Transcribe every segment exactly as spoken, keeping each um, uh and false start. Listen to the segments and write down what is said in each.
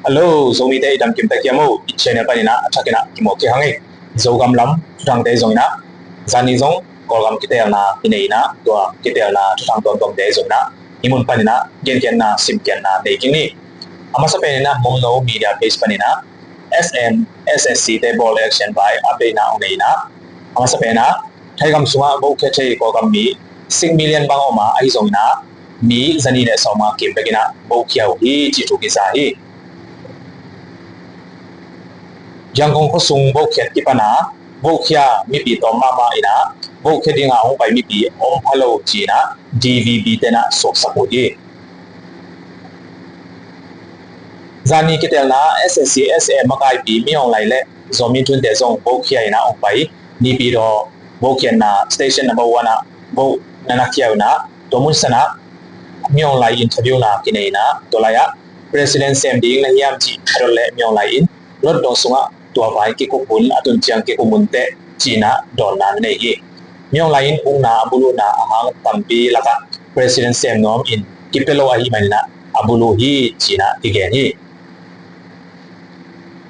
Hello, Zomite i dam kim ta kiam o, i channel panin ah a thakin ah kimu kik hang ei. Zogam lam thuthangte zongin ah zani zong Kawlgam kiteelna kinei in ah, tua kiteelna thuthang tuamtuamte zongin ah hih mun panin ah genkhiatna simkhiatna nei kik ni. A masa penin ah Mumno Media Page panin ah S M S S C te bawl election vai update na hong nei in ah, a masa pen ah Thaigam sungah vote khia thei Kawlgam mi six million bang om a, ahi zongin ah mi zani le sawmnga kim bekin ah vote khia uh hi cih thu kiza hi. Yangon khuasung vote khiat kipan a vote khia mipi tawm mahmah in ah vote khia dingah hong pai mipi om pha lo ci-in ah D V B ten ah suaksak uh hi. Zani kiteelna S S C S M makaipi Min Aung Hlaing le Zaw Min Thun te zong vote khia in ah hong pai Naypyidaw vote khiatna station number one ah vote na na khia uh in ah, tua mun san ah Min Aung Hlaing interview na kinei in ah, tua lai ah President sem ding na hiam cih a dot leh Min Aung Hlaing in London sungah tua vai kikup hun, a tun ciang kikup hun teh ci-in ah dawnna na nei hi. Min Aung Hlaing in ukna a buluhna a hang tampi lakah President sem nuam in kipia lo ahih manin ah a buluh hi ci-in ah kigen hi.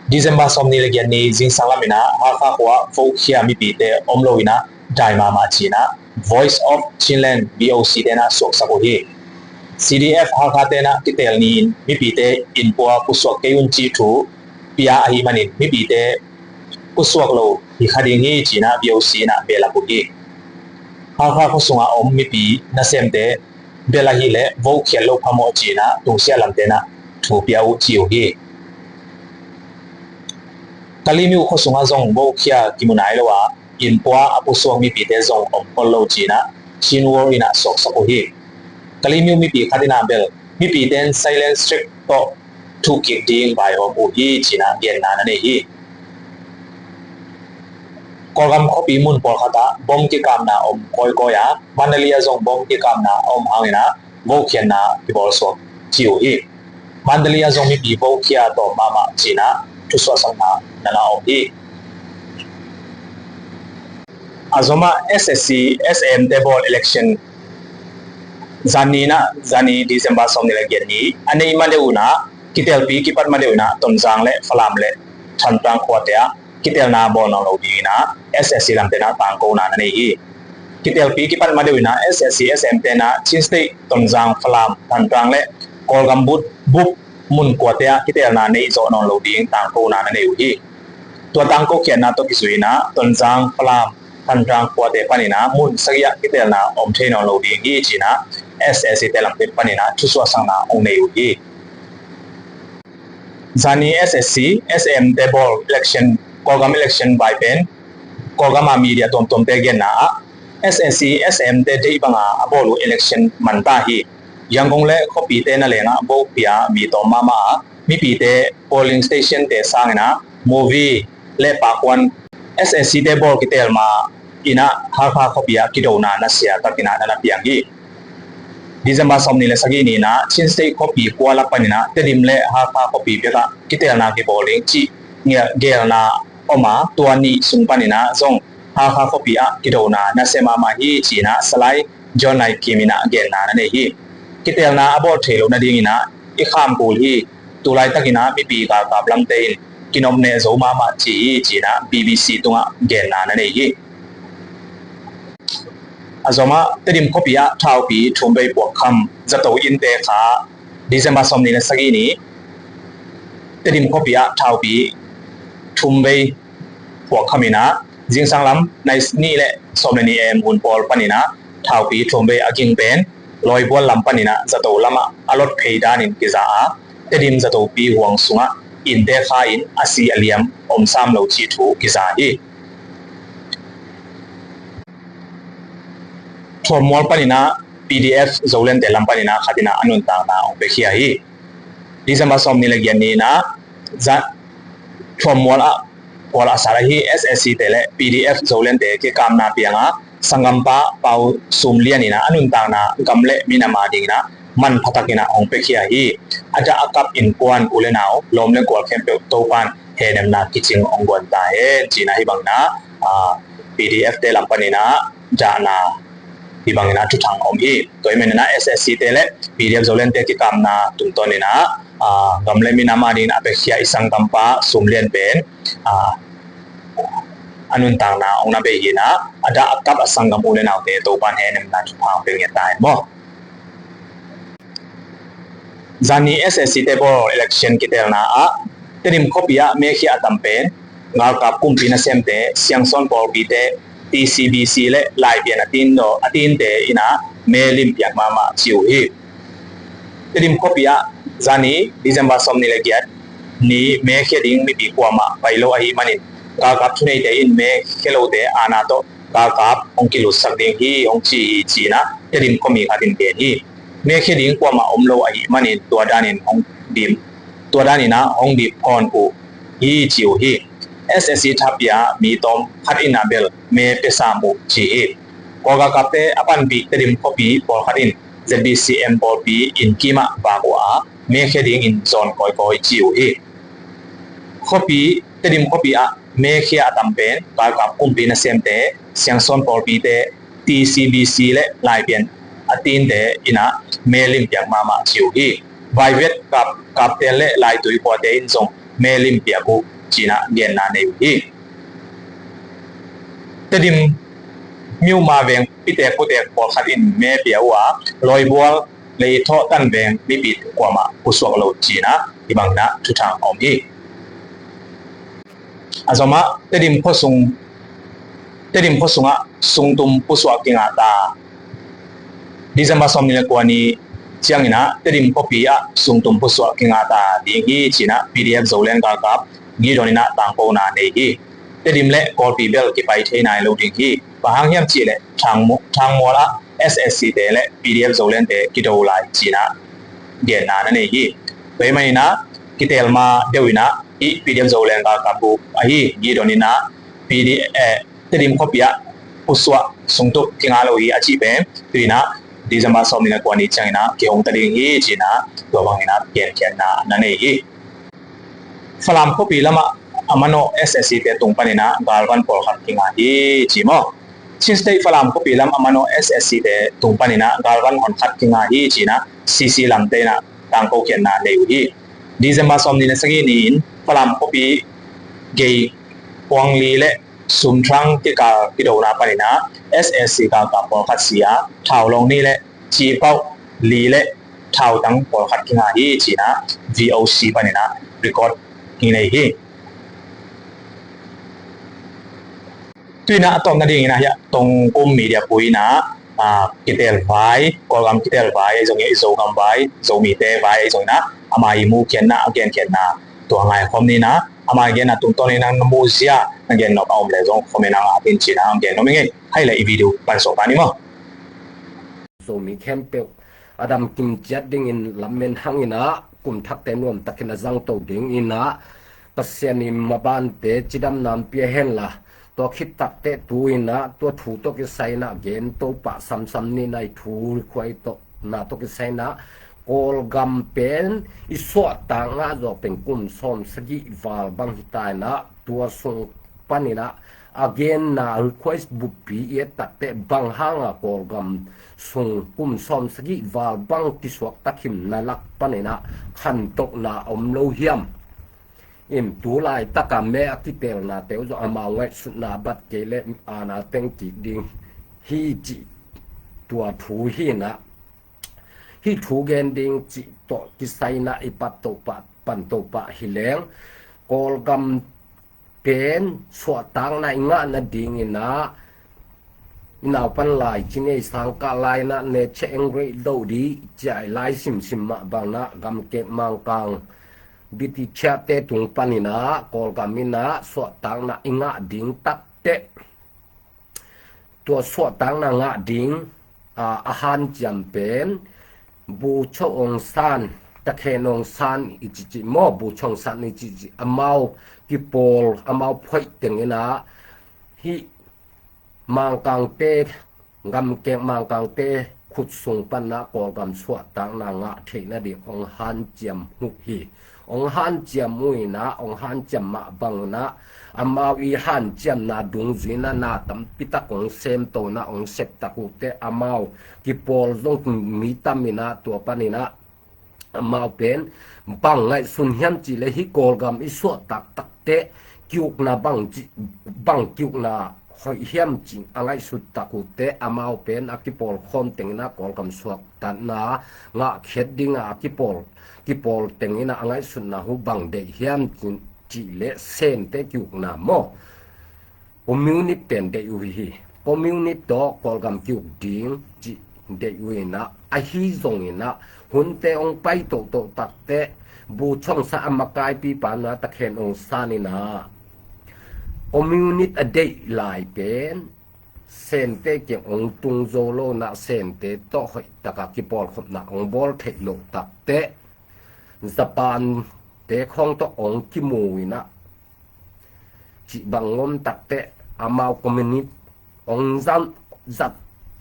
December sawmnih le giat ni zingsang lamin ah Hakha khua vote khia mipite om lo in ah dai mahmah ci-in ah Voice of Chinland V O C ten ah suaksak uh hi. C D F Hakha ten ah kiteel ni-in mipite innpua pusuak kei un cih thu pia ahih manin mipite pusuak lo hi kha ding hi ci-in ah V O C in ah behlap uh hi. Hakha khuasungah om mipi nasemte bel ahih leh vote khiat loh phamawh ci-in ah tungsiah lamte in ah thu pia uh ci uh hi. Kalaymyo khuasungah zong vote khia kimu nai lo a, innpua a pusuak mipite zong om khol lo ci-in ah Chin World in ah suaksak uh hi. Kalaymyo mipi khat in ah bel mipite in silent strike tawh thuk kik ding vaihawm uh hi ci-in ah genna na nei hi. Kawlgam khuapi mun pawlkhat ah bom kikapna om kawikawi a, Mandalay ah zong bom kikapna a om hangin ah vote khiatna kibawl suak ci uh hi. Mandalay ah zong mipi vote khia tawm mahmah ci-in ah thusuahsakna na na om hi. A zomah S S C S M te bawl election zani in ah, zani December sawmnih le giat ni a neih ma deuh un ah, kiteelpi kipat ma deuh in ah Tonzang le Falam le Thantlang khuate ah kiteelna bawl nawn lo dingin ah S S C lamte in ah tangkona na nei hi. Kiteelpi kipat ma deuh in ah S S C S M te in ah Chin State Tonzang, Falam, Thantlang le Kawlgam bup, bup mun kuate ah kiteelna neih zawh nawn lo ding tangkona na nei uh hi. Tua tangko khiatna tawh kizui in ah Tonzang, Falam, Thantlang khuate panin ah mun sagih ah kiteelna om thei nawn lo ding hi ci-in ah S S C te lamte panin ah thusuahsakna hong nei uh hi. Zani S S C S M te bawl election, Kawlgam election vai pen Kawlgam a media tuamtuamte genna ah S S C S M te deih banga a bawl uh election man ta hi. Yangon le khuapite na lengah vote pia mi tawm mahmah a, mipite polling station te sangin ah movie le pakhuan S S C te bawl kiteel ma in ah Hakha khuapi ah kidona nasia takin ah na na piang hi. December sawmnih le sagih ni in ah Chin State khuapi kua lak panin ah Tedim le Hakha khuapi bekah kiteelna kibawl ding cih ngial geelna om a, tua nih sung panin ah zong Hakha khuapi ah kidona nasia mahmah hi ci-in ah Salai John Nai Kim in ah genna na nei hi. Kiteelna a bawl thei loh nadingin ah i kham kul hi. Tulaitakin ah mipi galkap lamte in kinop neh zo mahmah ci hi ci-in ah B B C tungah genna na nei hi. A zomah Tedim khuapi ah thaupi thum vei puakkham zato innte kha December sawmnih le sagih ni Tedim khuapi ah thaupi thum vei puakkham in ah zingsang lam nai nih le sawm le nih A M hun pawl panin ah thaupi thum vei a ging pen Lawibual lam panin ah zato lamah a lot phei danin kiza a, Tedim zatopi huang sungah innte kha in a si a liam om sam lo cih thu kiza hi. Thuammual panin ah P D F Zolandte lam panin ah khat in ah a nuntakna hong piakhia hi. December sawmnih le giat ni in ah za Thuammual ah kual a sat ahi S S C te le P D F Zolandte kikapna piang a sanggampa Pau Sum Lian in ah a nuntakna gam le minam a dingin ah manpha takin ah hong piakhia hi. A dah a kap innkuan u le nau, lawm le gual khempeuh Topan hehnemna kicing hong guan ta hen ci-in ah hih bangin ah, ah, P D F te lam panin ah dahna hih bangin ah thuthang a om hi. Tua ahih manin ah S S C te le P D F Zolandte kikapna tungtawnin ah Aa, gam le minam adingin a piakhia i sanggampa Sum Lian pen, aa, a nuntakna hong na bei hi a, a dah a kap a sanggam u le naute Topa'n hehnemna thupha hong pia ngiat ta hen maw. Zani S S C te bawl election kitelna ah Tedim khuapi ah mekhia a tam pen galkap kumpi nasemte, Siangsawn pawlpite, T C B C le Laipian a tin daw a tinte in a me limpiak mahmah ci uh hi. Tedim khuapi ah zani December sawmnih le giat ni mekhia ding mipi kuamah pai lo ahih manin galkap thuneite in mekhia lote aana tawh galkap hong kilutsak ding hi hong ci hi ci-in ah Tedim khuami khat in gen hi. Mekhia ding kuamah om lo ahih manin tua danin hong dim, tua danin ah hong dim phawn uh hi ci uh hi. S S C thapiak mi tawm khat in ah bel me pia sam uh ci hi. Kawlgalkapte a panpih Tedim khuapi pawlkhat in Z B C M pawlpi inn kimah vak uh a mekhia dingin zawn kawikawi ci uh hi. Khuapi, Tedim khuapi ah mekhia a tam pen galkap kumpi nasemte, Siangsawn pawlpite, T C B C le Laipian a tinte in ah me limpiak mahmah ci uh hi. Vaivet kap, kapten le laitui khuate in zong me limpiak uh ci-in ah genna nei uh hi. Tedim Myoma veng pitek putek pawlkhat in me pia uh a, Lawibual le i Thawhtan veng mipi kuamah pusuak lo ci-in ah hih bangin ah thuthang a om hi. A zomah Tedim khuasung, Tedim khuasungah sungtum pusuak kingah ta. December sawmnih le kua ni ciangin ah Tedim khuapi ah sungtum pusuak kingah ta ding hi ci-in ah P D F Zoland galkap Gideon in ah tangkona nei hi. Tedim le Kawlpi bel kipai thei nai lo ding hi. Bang hang hiam cih leh Thangmu-, Thangmual ah S S C te le P D F Zoland te kido lai ci-in ah genna na nei hi. Tua ahih manin ah kitel ma deuh in ah hih P D F Zoland galkap group ahi Gideon in ah P D F, eh, Tedim khuapi ah pusuak sungtum kingah lo hi a cih pen tu-in ah December sawmnih le kua ni ciangin ah kihong ta ding hi ci-in ah tua bangin ah genkhiatna na nei hi. Falam khuapi lamah a manawh S S C te tung panin ah galvan pawlkhat kingah hi ci maw. Chin State Falam khuapi lam a manawh S S C te tung panin ah galvan honkhat kingah hi ci-in ah C C Lamte in ah tangkokhiatna nei uh hi. December sawmnih le sagih ni-in Falam khuapi gei Puangli le Sumthrang kikal kidona panin ah S S C galkap pawlkhat si a, Thau Long Ni le Ci Pauh Li le Thau Tang pawlkhat kingah hi ci-in ah V O C panin ah record kinei hi. Tu-in ah a tawpna dingin ah hiah Tongkum Media pui in ah, ah, kitel vai, Kawlgam kitel vai, ahi zongin i Zogam vai, Zomite vai, ahi zongin ah ama i mukhiatna, a genkhiatna tua ngaikhawm ni in ah, ama i genna tungtawn in ah na muzia, na gen nop a om leh zong comment ah ngah in ci-in ah gen nop ing ei. Hih leh i video pan suak ta ni maw. Zomi khempeuh a damkim ciat dingin lamen hang in ah, kum thakte nuamtakin a zangto dingin ah, Pasian in mabante cidamna hong pia hen la, tua khit takteh tu-in ah, tua thu tawh kisai in ah, gen to pah samsam ni in ah, i thu request tawh na tawh kisai in ah, Kawlgam pen i suahtak ngah zawh pen kum sawm sagih val bang hi ta in ah, tua sung panin ah, a genna request buppi i et takteh bang hanga Kawlgam sung kum sawm sagih val bang kisuak takhim na lak panin ah khantohna om lo hiam? In tu laitaka me a kitelnate uh zong amau ngaihsutna bat kei leh aana teng kik ding hi cih tua thu hi in ah, hih thu gen ding cih tawh kisai in ah i pat to pah, pan to pah hi leng, Kawlgam pen suahtakna i ngah nadingin ah, i naupan lai ci ngei, sangkah lai in ah ne che eng rei do di ci a i lai simsim mah bang in ah, gamkek mangkang British-te tung panin ah Kawlgam in ah suahtakna i ngah ding takteh, tua suahtakna ngah ding, aa, a hanciam pen Bogyoke Aung San, Thakhen Aung San i cici maw, Bogyoke Aung San i cici, amau kipawl, amau phoih teng in ah, hih mangkangte, gamkek mangkangte khut sung panin ah Kawlgam suahtakna ngah theih nading hong hanciam uh hi. Hong hanciam uh in ah, hong hanciam mah bang un ah, amau i hanciamna dungzui in ah, na tampi tak hong semto in ah, hong sep tak uh teh, amau kipawl zong mi tam in ah, tua panin ah amau pen bang ngaihsun hiam cih leh hih Kawlgam i suahtak takteh kiukna bang ci, bang kiukna hoih hiam cih a ngaihsut tak uh teh amau pen a kipawlkhawm teng in ah Kawlgam suahtakna ngahkhiat ding a kipawl, kipawl teng in ah a ngaihsutna uh bang deih hiam cih, cih leh Sente kiukna maw, Communist pen deih uh hi. Communist tawh Kawlgam kiuk ding cih deih uh in ah, ahi zongin ah hunte hong pai tohtoh takteh Buchongsa a makaipipa na Takhen Aung San in ah Communist a deih lai pen Sente kiang hong tung zo lo in ah Sente tawh hoih taka kipawlkhopna hong bawl theih loh takteh Japan te khawng tawh hong kimu in ah cih bang om takteh amau Communist hong zat, zat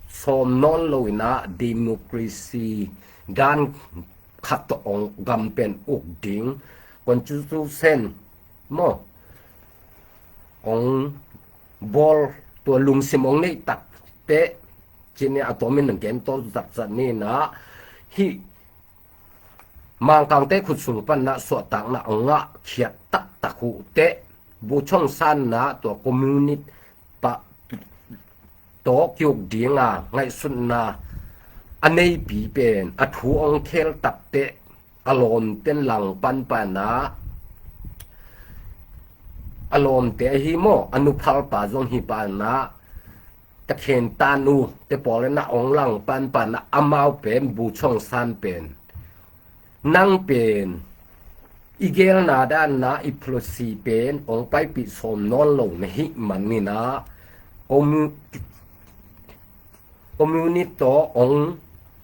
sawm nawn lo in ah democracy dan khat tawh hong gam pen uk ding, Constitution maw, hong bawl, tua lungsim hong neih takteh cih ni a tawmin gen tawh zatzat ni in ah hih Mangkangte khut sung pan ah suahtakna hong ngahkhiat taktak uh teh Buchongsa in ah tua Communist pa tawh kiuk ding a ngaihsutna a neipi pen a thu hong khel takteh a lawmten langpan pan ah, a lawmte ahi maw, a nuphalpa zong hi pan ah, Takhen Tan U te pawl in ah hong langpan pan ah amau pen Buchongsa pen, nang pen i gelna dan ah i policy pen hong paipih sawm nawn lo na hih manin ah Commu-, Communist tawh hong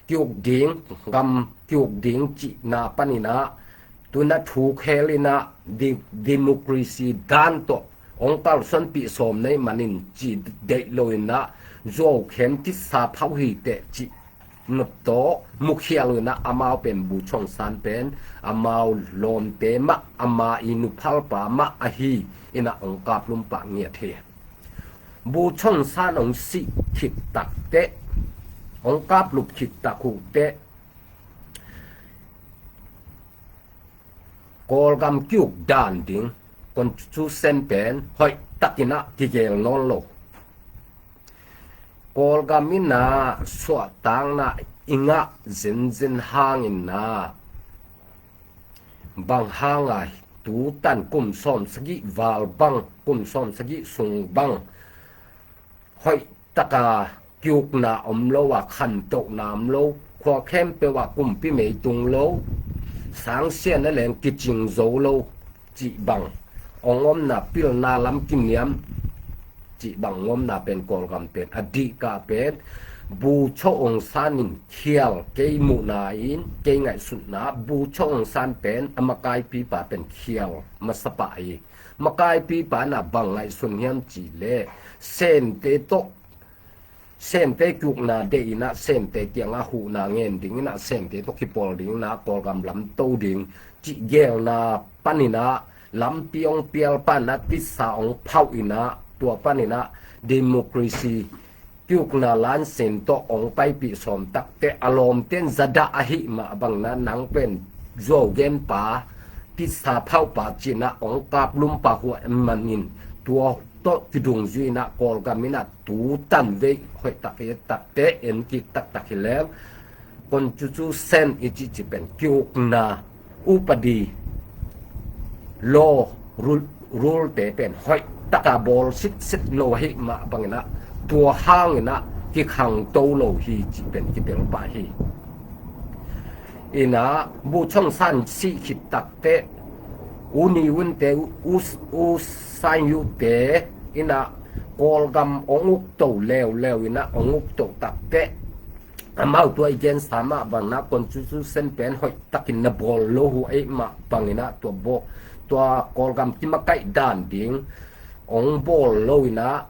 kiuk ding, gam kiuk ding cihna panin ah tu in ah thu khel in ah de-, democracy dan tawh hong kalsuanpih sawm na hih manin cih deih lo in ah zuaukhem titsa phauh hi teh cih na tawh mukhial uh in ah amau pen Buchongsa pen amau lawmte mah, ama i nuphalpa mah ahi in ah hong kaplum pah ngiat hi. Buchongsa hong sih khit takteh, hong kaplup khit tak uh teh Kawlgam kiuk dan ding Constitution pen hoih takin ah kigel nawn lo. Kawlgam in ah suahtakna i ngah zenzen hangin ah, bang hanga tu tan kum sawm sagih val bang, kum sawm sagih sung bang hoih taka kiukna om lo a, khantohna om lo, khua khempeuh ah kumpi mei tung lo, sangsiahna leng kicing zo lo cih bang hong omna, pilna lam kiniam cih bang hong omna pen Kawlgam pen a dihkah pen Buchongsa in khial, kei muhna in, kei ngaihsutna Buchongsa pen a makaipipa pen khial masapa hi. Makaipipa in ah bang ngaihsun hiam cih leh Sente tawh, Sente kiukna deih in ah Sente kiangah huhna ngen ding in ah Sente tawh kipawl ding in ah Kawlgam lam to ding cih gelna panin ah lampi hong pial pan ah titsa hong phauh in ah tua panin ah democracy kiukna lansen tawh hong paipih sawm takteh a lawmten zadah ahih mah bangin ah nang pen zuau genpa, titsa phauhpa ci-in ah hong kaplum pah uh ahih manin tua tawh kidungzui in ah Kawlgam in ah tu tan vei hoih tak i et takteh en kik taktak hi leng Constitution i cihcih pen kiukna upadi, law, rule, rule te pen hoih taka bawl sitset lo ahih mah bangin ah tua hangin ah kikhangto lo hi cih pen kitel pah hi. In ah Buchongsa sih khit takteh U Ne Win te, U, U San Yut te in ah Kawlgam hong ukto leuleu in ah hong ukto takteh amau tua i gensa mah bangin ah Constitution pen hoih takin na bawl lo uh ahih mah bangin ah tua bawl, tua Kawlgam kimakaih dan ding hong bawl lo in ah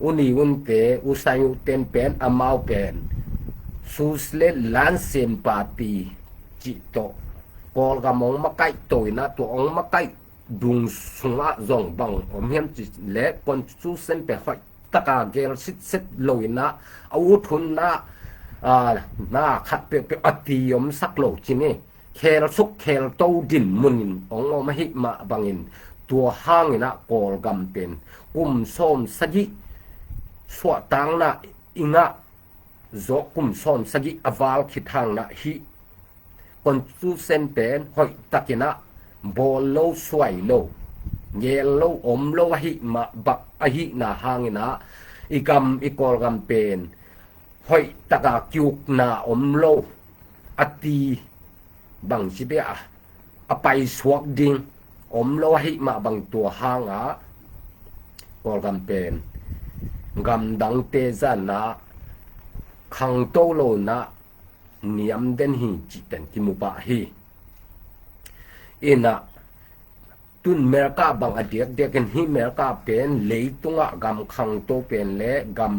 U Ne Win te, U San Yut te pen amau pen Socialist Lansen Party cih tawh Kawlgam hong makaih to in ah tua hong makaih dung sungah zong bang om hiam cih leh Constitution pen hoih taka gel sitset lo in ah a ut hun ah, ah, na khat peuhpeuh a ti omsak lo ci ni. khelsuk khelto dinmun in hong om ahih mah bangin, tua hangin ah Kawlgam pen kum sawm sagih suahtakna i ngah zawh, kum sawm sagih a val khit hangin ah hih Constitution pen hoihtakin ah bawl lo, suai lo, ngel lo, om lo ahih mah bang ahihna hangin ah i gam, i Kawlgam pen hoihtaka kiukna om lo, a ti bang ci bia a paisuak ding om lo ahih mah bang, tua hangah Kawlgam pen gamdangte zahna khangto lo in ah niam den hi cih pen kimu pah hi. In ah tun America bang a diakdiakin, hih America pen leitungah gam khangto pen le gam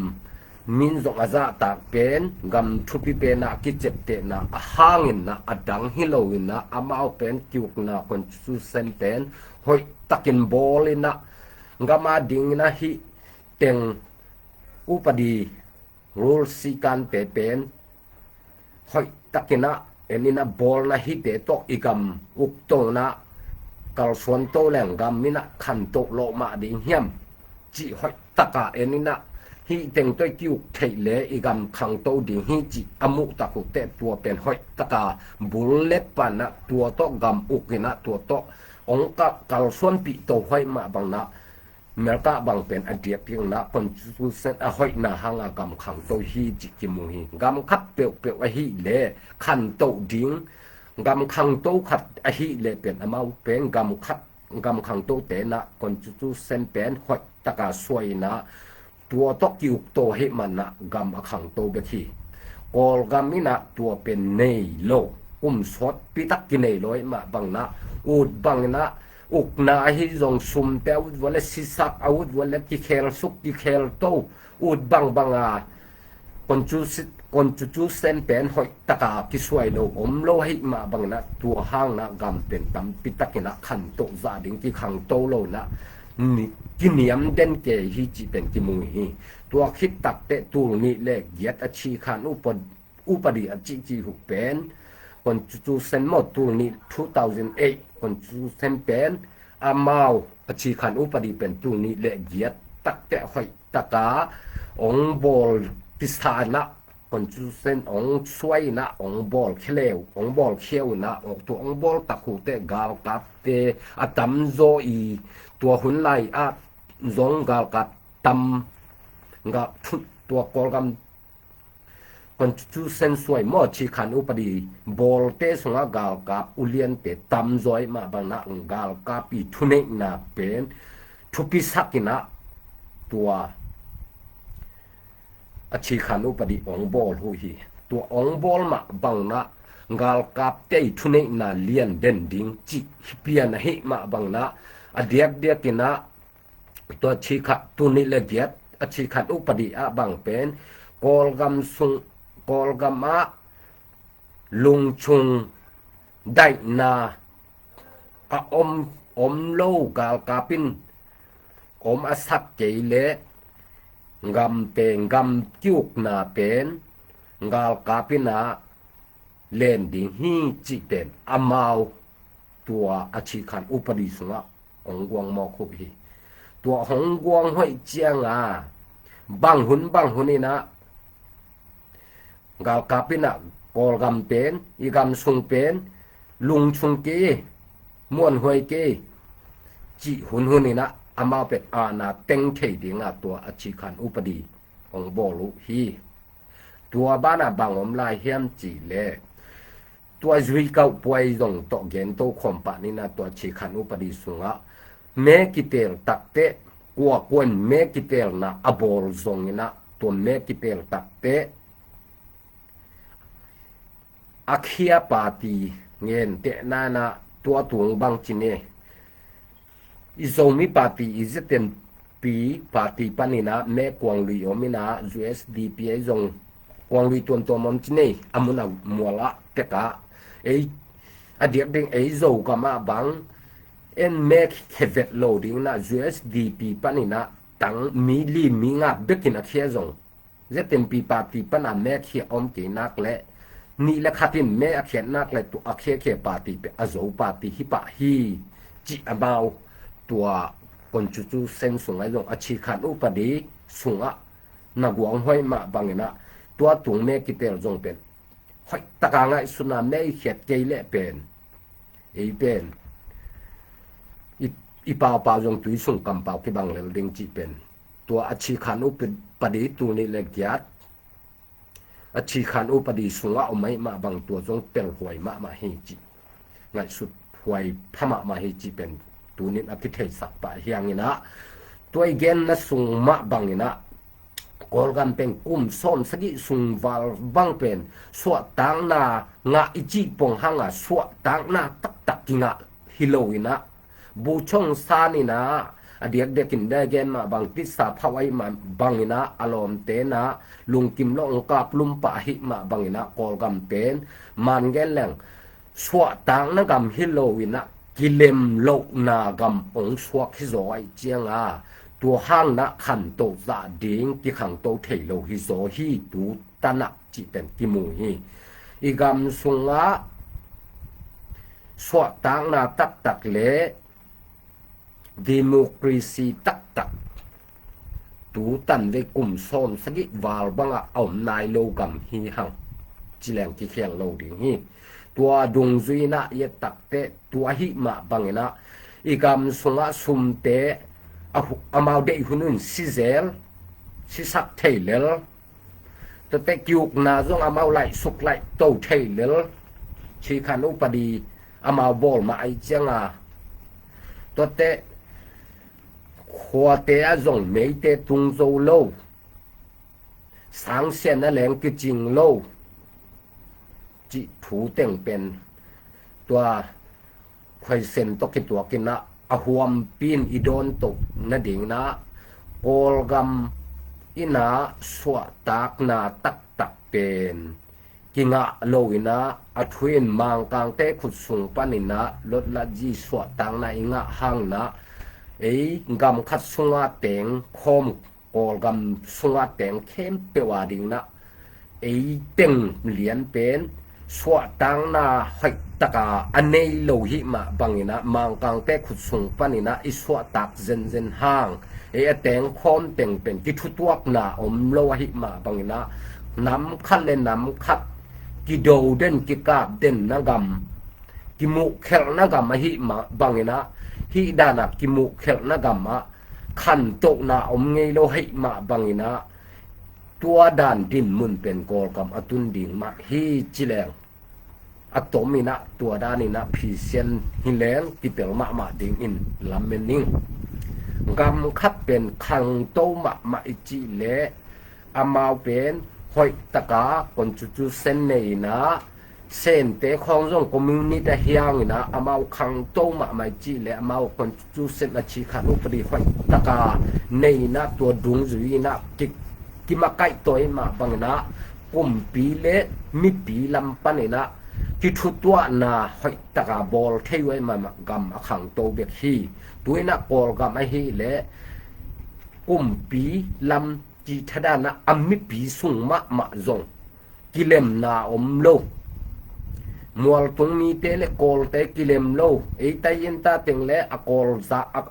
min zong a zahtak pen, gam thupi pen ah kiciaptehna a hangin ah a dang hi lo in ah, amau pen kiukna Constitution pen hoihtakin bawl in ah, gam a dingin ah hih teng upadi, rule sikante pen hoihtakin ah en in ah bawlna, hihte tawh i gam ukto in ah kalsuanto leng gam in ah khanto lawh mah ding hiam cih hoihtaka en in ah, hih teng tawh i kiuk theih le i gam khangto ding hi cih a muhtak uh teh, tua pen hoihtaka bul le pan ah tua tawh gam uk in ah tua tawh hong ka-, kalsuanpih to hoih mah bang in ah, America bang pen a diakdiakin ah Constitution a hoihna hanga gam khangto hi cih kimu hi. Gam khat peuhpeuh ahih leh khanto ding, gam khangto khat ahih leh pen amau pen gam khat, gam khangtote in ah Constitution pen hoihtaka suai in ah tua tawh ki-ukto ahih man ah gam a khangto bek hi. Kawlgam in ah tua pen nei lo, kum sawtpi tak kinei lo ahih mah bang in ah, ut bang in ah ukna ahi zong, sumte a ut vua le sisak, a ut vua le kikhelsuk kikhelto, ut bangbang a Constitu-, Constitution pen hoihtaka kisuai lo, om lo ahih mah bang in ah tua hangin ah gam pen tampi takin ah khanto zah ding, kikhangto lo in ah ni-, kiniam den kei hi cih pen kimu hi. Tua khit takteh tul nih le giat a Chikhan Upa-, Upadi a cihcih uh pen Constitution maw, tul nih, two thousand eight Constitution pen amau a Chikhan Upadi pen tul nih le giat takteh hoihtaka hong bawl pisa in ah, Constitution hong suai in ah hong bawl khia leu, hong bawl khia uh in ah, tua hong bawl tak uh teh galkapte a tamzaw i, tua hun lai ah zong galkap tam, ga-, tua Kawlgam Constitution suai maw, Chikhan Upadi bawlte sungah galkap uliante tamzaw ahih mah bang in ah galkap i thuneihna pen thupisak in ah tua a Chikhan Upadi hong bawl uh hi. Tua hong bawl mah bang in ah galkapte i thuneihna lian den ding cih pian ahih mah bang in ah a diakdiakin ah tua Chikhan, tul nih le giat a Chikhan Upadi ah bang pen Kawlgam sung, Kawlgam ah lungchung daihna a om, om lo, galkap in om a sak kei leh gam pen, gam ki-ukna pen galkap in ah len ding hi cih pen amau tua a Chikhan Upadi sungah hong guang mawk uh hi. Tua hong guang hoih ciangin bang hun bang hun in ah galkap in ah Kawlgam pen, i gam sung pen lungchung kei, muanhuai kei cih hun hun in ah amau pen aana teng thei dingin tua a Chikhan Upadi hong bawl uh hi. Tua banah bang om lai hiam cih leh, tua Zuikauh Puai zong tawh gento khawm pah ni in ah tua Chikhan Upadi sungah me kiteel takteh, kuakua in me kiteelna a bawl zong in ah tua me kiteel takteh a khia party ngentehna in ah tua tung bang ci ni, i Zomi party, i Z N P party panin ah me kuang lui om in ah, U S D P ei zong kuang lui tuamtuam om ci ni, a mun a mual ah tek ah, ei a diak ding ei Zogam ah bang en me khevet lo ding in ah U S D P panin ah tang mi li mi nga bekin a khia zong Z N P party pan a me khia om kei nak leh nih le khat in me a khiat nak le tua a khiakhia party pen a Zo party hi pah hi, cih amau tua constitution sungah zong a Cikhan upadi sungah na guang hoih mah banginah tua tung me kitel zong pen hoih taka ngaihsutna me i khiat kei leh pen ei pen i, i paupau zong tui sung kampau kibang lel ding cih pen tua a Cikhan upadi tul nih le giat a Cikhan upadi sungah om ahih mah bang tua zong telhuai mahmah hi cih ngaihsut huai pha mahmah hi cih pen tunin a kitheisak pah hianginah tua i genna sung mah banginah Kawlgam pen kum sawm sagih sung val bang pen suahtakna ngah i cih pong hanga suahtakna taktak kingah hi loinah buchong saninah a diakdiakin degen mah bang titsa phauh ahih mah banginah a lawmtenah lungkim lawh ong kaplum pah ahih mah banginah Kawlgam pen man gen leng suahtakna gam hi loinah kilem lohna gam ong suak hi zaw ahih cianga tua hangnah khantoh zah ding kikhangto thei lo hi zaw hi tu tanah cih pen kimu hi. I gam sungah suahtakna taktak le democracy taktak tu tanvei kum sawm sagih val bangah a om nai lo gam hi hang cileng kikhiang lo ding hi. Tua dungzui inah i et takteh tua ahih mah banginah i gam sungah sumte a hu- amau deih hunun sizel sisak thei lel tuate kiukna zong amau laihsuk laihto thei lel Cikhan upadi amau bawl mah ahih cianga tuate khuate ah zong meite tung zo lo sangsian a leng kicing lo cih thu teng pen tua khuaisen tawh kituakinah a huampi in i dawntoh nadinginah Kawlgam inah suahtakna taktak pen kingah loinah a thu in Mangkangte khut sung paninah lotlatzi suahtakna i ngah hangnah ei gam khat sunga teng khawm Kawlgam sunga teng khempeuh a dinginah ei teng lian pen suahtakna hoihtaka a nei lo hih mah banginah Mangkangte khut sung paninah i suahtak zenzen hang ei a teng khawm teng pen kithutuakna om lo ahih mah banginah nam khat le nam khat kido den kikap den na gam kimuhkhelh na gam ahih mah banginah hih danah kimuhkhelh na gamah khantohna om ngei lo ahih mah banginah tua dan dinmun pen Kawlgam a tun ding mah hi cileng a tominah tua daninah phisian hileng kipel mahmah dingin lamen ning. Gam khat pen khangto mahmah i cih leh amau pen hoihtaka constitution neinah Sente khawng zong community a hianginah amau khangto mahmah i cih leh amau constitution a Cikhan upadi hoihtaka neinah tua dungzui inah ki kimakaih tawi mah banginah kumpi le mipi lam paninah kithutuahna hoihtaka bawl thei uh ahih mah gam a khangto bek hi. Tuinah Kawlgam ahih leh kumpi lam cih thadanah a mipi sung mahmah zong kilemna om lo. Mualtung mite le Kawlte kilem lo. Ei Taienta teng le a Kawl za a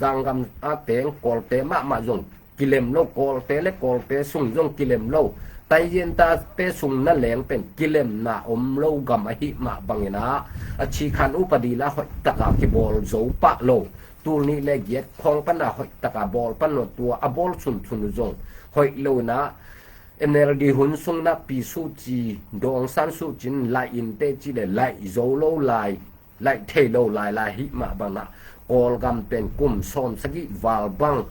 zanggam a teng Kawlte mahmah zong kilem lo, Kawlte le Kawlte sung zong kilem lo. Taizientate sung na leng pen kilemna om lo gam ahih mah banginah a Cikhan upadi la hoihtaka kibawl zo pah lo. Tul nih le giat khawng pana hoihtaka bawl pan lo tua a bawl sunsun uh zong hoih lo inah N L D hun sungna Pi Suci Daw Aung San Suci in laih inte cih le laih zo lo lai laih thei lo lailai hih mah banah Kawlgam pen kum sawm sagih val bang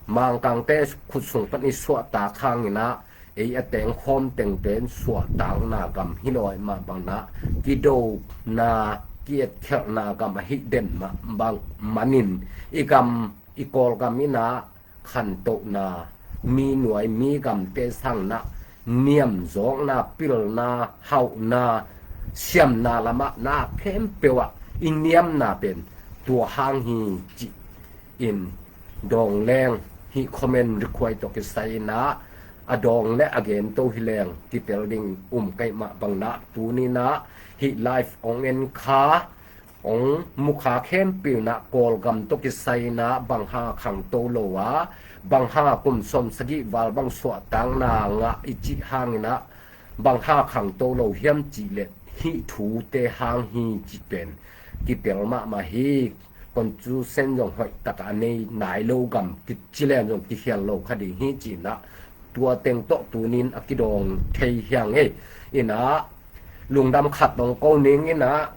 Mangkangte khut sung pan i suahtak hanginah ei a teng khawm teng pen suahtakna gam hi lo ahih mah banginah kidona kietkhelhna gam ahih den mah bang manin i gam i Kawlgam inah khantohna mi nuai mi gamte sangnah niamzawkna pilna hauhna siamna lamah na khempeuh ah i niamna pen tua hang hi cih in dawngleng hih comment request tawh kisai inah a dawng le a gen to hi leng kitel ding um kei mah bang inah tuni inah hih live ong en kha ong mu kha khempeuh inah Kawlgam tawh kisai inah bang hang a khangto lo a, bang hang a kum sawm sagih val bang suahtakna ngah i cih hang inah bang hang a khangto lo hiam cih leh hih thute hang hi cih pen kitel mahmah hi. Constitution zong hoih tak a nei nai lo gam kici leng zong kikhial lo kha ding hi cih inah tua teng tawh tuni in a kidawng thei hi hang ei. Inah lungdam khat ong ko ning inah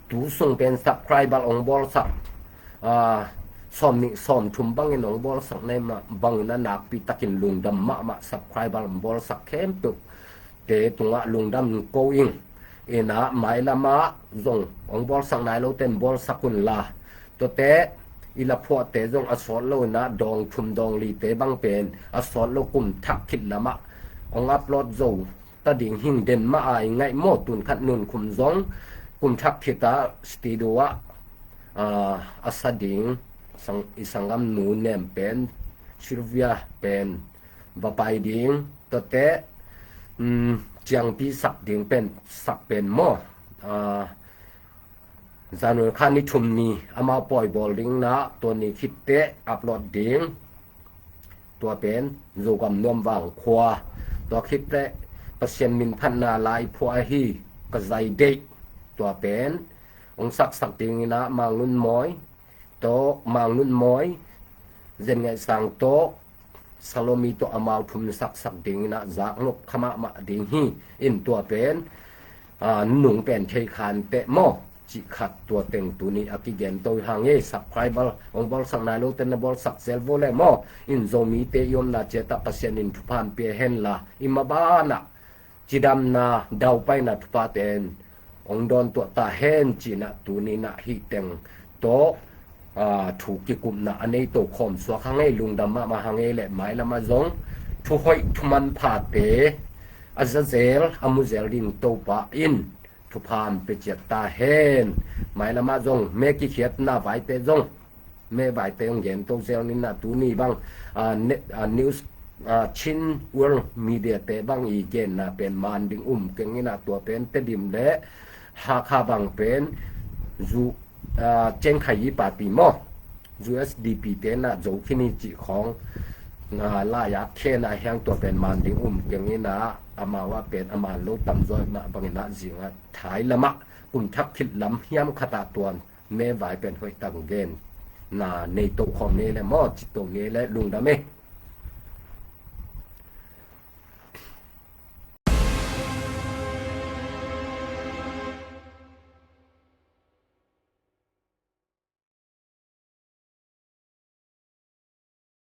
tu sung pen subscriber ong bawlsak, ah, sawm nih sawm thum bangin ong bawlsak na hih mah bangin a nakpi takin lungdam mahmah, subscriber ong bawlsak khempeuh te tungah lungdam ko ing. Inah mailam ah zong ong bawlsak nai lote in bawlsak un la, tuate i la phuahte zong a sawt lo inah dawng thum dawng lite bang pen a sawt lo kum thak khit lamah ong upload zo ta ding hing den mah a i ngaih maw. Tun khat nunkhum zong kum thak khit a studio ah, ah, a sa ding sang, i sanggamnu nem pen Sylvia pen va pai ding, tuate, um, ciangpi sak ding pen sak pen maw. Ah, January kha ni thum ni amau pawi bawl ding inah tua ni khit teh upload ding. Tua pen Zogam Nuamvang khua. Tua khit teh Pasian min phatna lai phuah ahi Ka Zai Deih. Tua pen ong saksak ding inah Mang Lun Mawi tawh, Mang Lun Mawi, Zen Ngaih Sang tawh, Salomi tawh amau thum saksak ding inah zaknop kha mahmah ding hi. In tua pen, ah, nung pen thei khan teh maw. Cih khat tua teng tuni a kigen to hi hang ei. Subscriber ong bawlsak nai lote na bawlsak zel vo le maw. In Zomite i omna ciat ah Pasian in thupha ong pia hen la, i maban ah cidamna daupaina thuphate in ong dawn tuah ta hen cih inah tuni inah hih teng tawh, ah, thu kikupna a nei to khawm suak hang ei. Lungdam mahmah hang ei leh mailam ah zong thu hoih thu manphate a za zel a mu zel ding Topa in thupha ong pia ciat ta hen. Mailam ah zong me kikhiatna vaite zong me vaite ong gen to zel ni inah tuni bang, ah, ne-, ah, news, ah, Chin World Media te bang i genna pen man ding um keng inah tua pen Tedim le Hakha bang pen zu, ah, Cengkhai i party maw, U S D P te inah zo khin hi cih khawng, ah, lai-at khen a hiang tua pen man ding um keng inah amau ah pen a man lo tamzaw mah bang inah zingah thai lamah kum thak khit lam hiam khat ah tuan me vai pen hoih tak genna nei to khawm ni le maw, ci to ni le lungdam ei.